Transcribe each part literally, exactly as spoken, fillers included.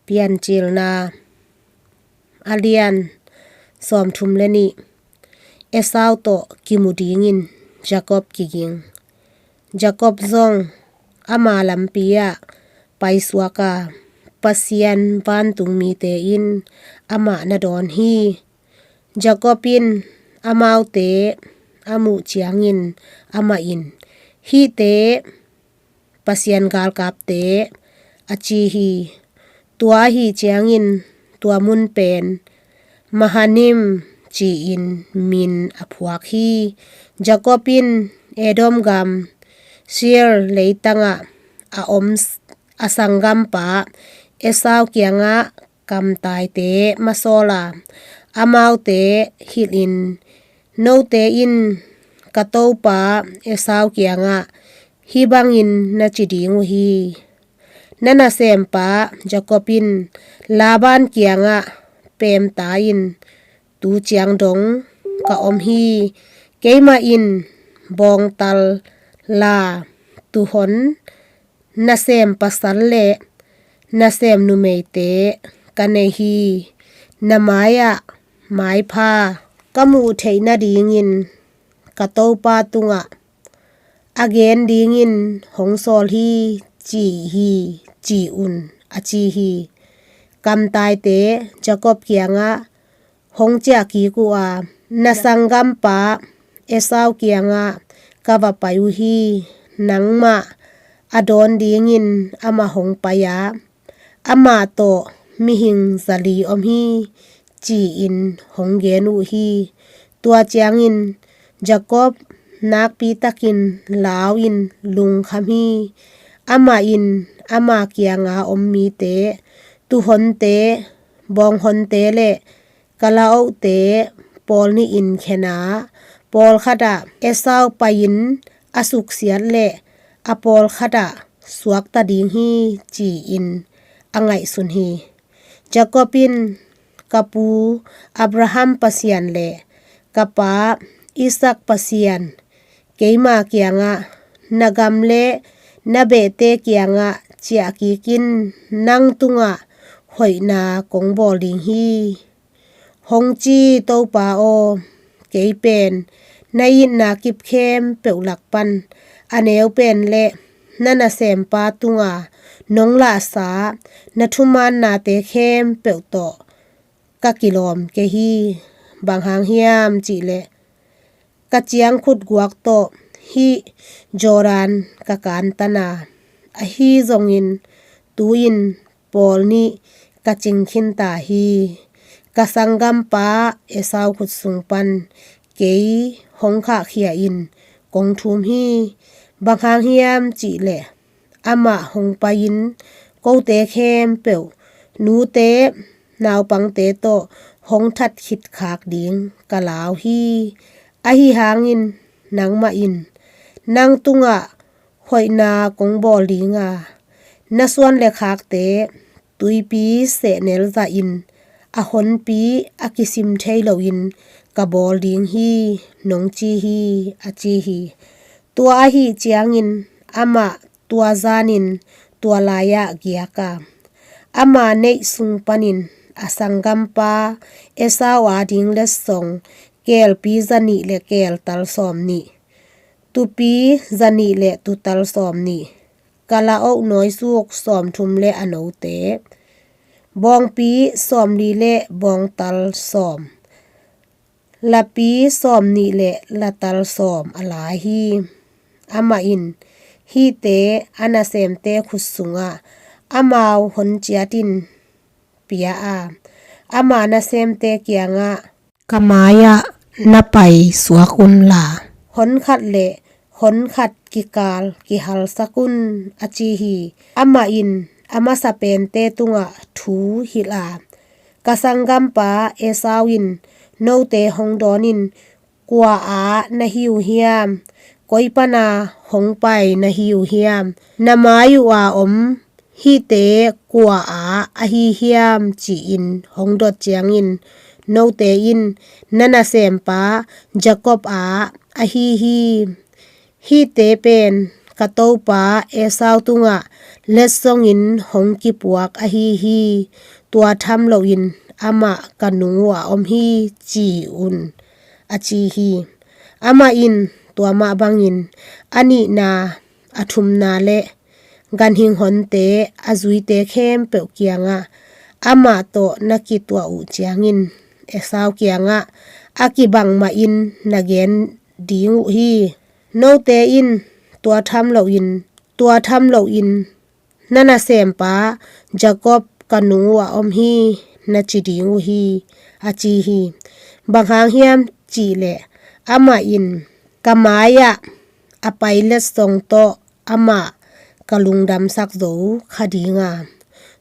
Piancilna a lian sawmthum le nih. Esau tawh kimu dingin Jacob kiging. Jacob zong ama lampi ah paisuak a, Pasian vantung mite in amah na dawn hi. Jacob in amaute a muh ciangin amah in, "Hihte Pasian galkapte," a ci hi. Tua ahi ciangin tua mun pen Mahanaim ci-in min a phuak hi. Jacob in Edom gam Seir leitangah a om a sanggampa Esau kiangah kamtaite masawl a, amaute hilhin, "Note in ka topa Esau kiangah hih bangin na ci ding uh hi: 'Na nasempa Jacob in Laban kiangah peemta in tu ciang dong ka om hi. Keimah in bawngtal la, tuuhon, nasem pasal le nasem numeite ka nei hi. Na mai-ah maipha ka muh theih nadingin ka topa tungah a gen dingin hong sawl hi, ci hi, ci un,' a ci hi." Kamtaite Jacob kiangah hong ciah kik uh a, "Na sanggampa Esau kiangah ka va pai uh hi. Nangmah a dawn dingin amah hong pai a, amah tawh mihing zali om hi," ci-in hong gen uh hi. Tua ciangin Jacob nakpitakin lau-in lungkham hi. Amah in ama kianga om mite, tuuhonte, bawnghonte le kalaohte pawl nih in khen a, pawlkhat ah Esau pai-in a suksiat le a pawlkhat ah suakta ding hi, ci-in a ngaihsun hi. Jacob in, "Ka pu Abraham Pasian le ka pa Isaac Pasian keima kiangah, na gam le na behte kiangah ciah kik in, nang tungah hoihna kong bawl ding hi. Hong ci, Topa aw, kei pen na itna kip khempeuh lak pan a neu pen le na nasempa tunga nong lahsa na thumaannate khempeuh tawh ka kilawm kei hi. Bang hang hiam cihleh ka ciangkhut guak tawh hih Jordan ka kantan a, ahi zongin tu-in pawl nih ka cing khinta hi. Ka sanggampa Esau khut sung pan kei hong khahkhia-in kong thum hi. Bang hang hiam cihleh amah hong pai-in kote khempeuh, nute naupangte tawh hong that khit khak ding ka lau hi. Ahi hangin nangmah in, 'Nang tungah hoihna kong bawl ding a, na suan le khakte tuipi sehnel zahin a honpi a kisim thei loin ka bawl ding hi,' nong ci hi, a ci hi. Tua ahi ciangin amah tua zanin tua lai-ah giak a, ama neih sung panin a sanggampa Esau ading letsong keelpi zanih le keeltal sawmnih, tupi zanih le tutal sawmnih, kalaoh nawisuk sawmthum le a note, bawngpi sawmli le bawngtal sawm, lapi sawmnih le latal sawm a lai hi. Amah in, "Hihte a nasemte khut sungah amau hon ciatin pia a, ama nasemte kiangah, 'Ka mai-ah na pai suak unla, hon khat le hon khat kikal kihalsak un,' a ci hi. Amah in a masa pente tungah thu hilh a, 'Ka sanggampa Esau in note hong dawnin kua-ah na hi uh hiam? Koi pana hong pai na hi uh hiam? Na mai uh a om hihte kua-ah ahi hiam?' ci-in hong dot ciangin note in, 'Na nasempa Jacob-ah ahi hi. Hihte pen ka topa Esau tungah letsongin hong kipuak ahi hi. Tua tham loin amah ka nung uh a om hi, ci un, a ci hi. Amah in tua mah bangin a nihna, a thumna le ganhing honte a zuite khempeuh kiangah, amah tawh na kituah uh ciangin Esau kiangah a kibang mahin na gen ding uh hi. Note in tua tham loin, tua tham loin na nasempa Jacob ka nung uh a om hi, na ci ding uh hi, a ci hi. Bang hang hiam cih leh amah in ka mai-ah a pai letsong tawh amah ka lungdamsak zo kha ding a,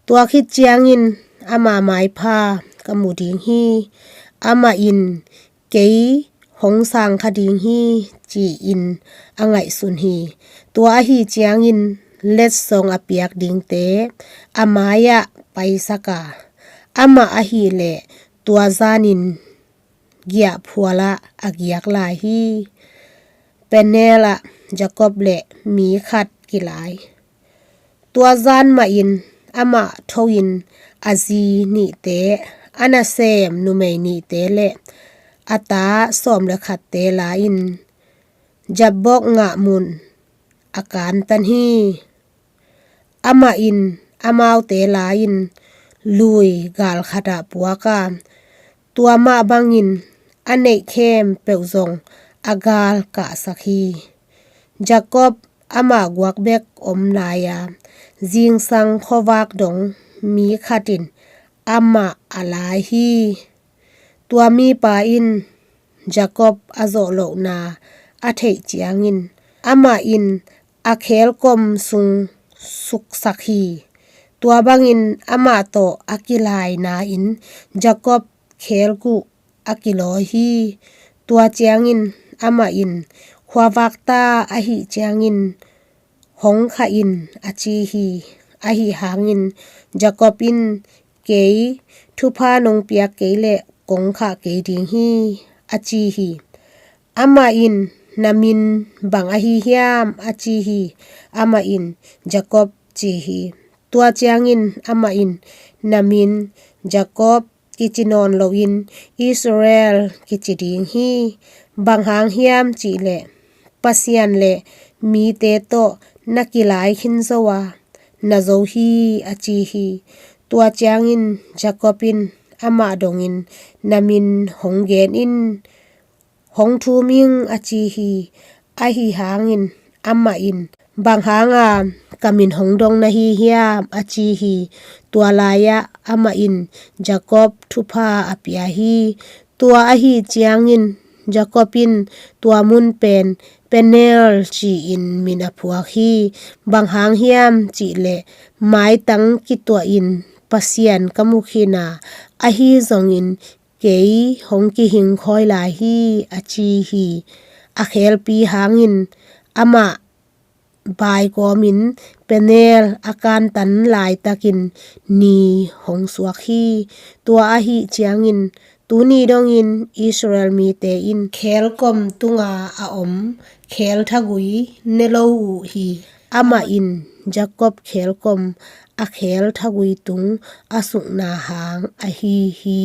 tua khit ciangin ama maipha ka mu ding hi. Amah in kei hong sang kha ding hi, ci-in a ngaihsun hi. Tua ahi ciangin letsong a piak dingte a mai-ah paisak a, amah ahih leh tua zanin giahphual ah a giak lai hi. Peniel ah Jacob le mi khat kilai. Tua zan mahin amah thoin a zi nihte, a nasem numei nihte le a ta sawm le khatte la-in Jabbok ngah mun a kantan hi. Amah in amaute la-in lui gal khatah puak a, tua mah bangin a neih khempeuh zong a gal kahsak hi. Jacob amah guak bek om lai a, zingsang khuavak dong mi khat in amah a lai hi. Tua mipa in Jacob a zawh lohna a theih ciangin amah in a kheelkom sung suksak hi. Tua bangin amah tawh a kilaina in Jacob kheelguh a kilawi hi. Tua ciangin amah in, khuavak ta ahih ciangin hong khah in, a ci hi. Ahi hangin Jacob in, kei thupha nong piak kei leh kong khah kei ding hi, a ci hi. Amah in, na min bang ahi hiam, a ci hi. Amah in, Jacob, ci hi. Tua ciangin amah in, na min Jacob kici nawn loin Israel kici ding hi. Bang hang hiam cih leh Pasian le mite tawh na kilai khin zo a, na zo hi, a ci hi. Tua ciangin Jacob in amah dongin, na min hong gen in, hong thum ing, a ci hi. Ahi hangin amah in, bang hanga ka min hong dong na hi hiam, a ci hi. Tua lai-ah amah in Jacob thupha a pia hi. Tua ahi ciangin Jacob in tua mun pen Peniel ci-in min a phuak hi. Bang hang hiam cih leh maitang kituahin Pasian ka mu khin a, ahi zongin kei hong kihing khawi lai hi, a ci hi. A kheelpi hangin amah baikawmin Peniel a kantan laitakin ni hong suak hi. Tua ahi ciangin tuni dongin Israel mite in kheelkom tunga a om kheel thagui ne lo uh hi. Amah in Jacob kheelkom a kheel thagui tung a sukna hang ahi hi.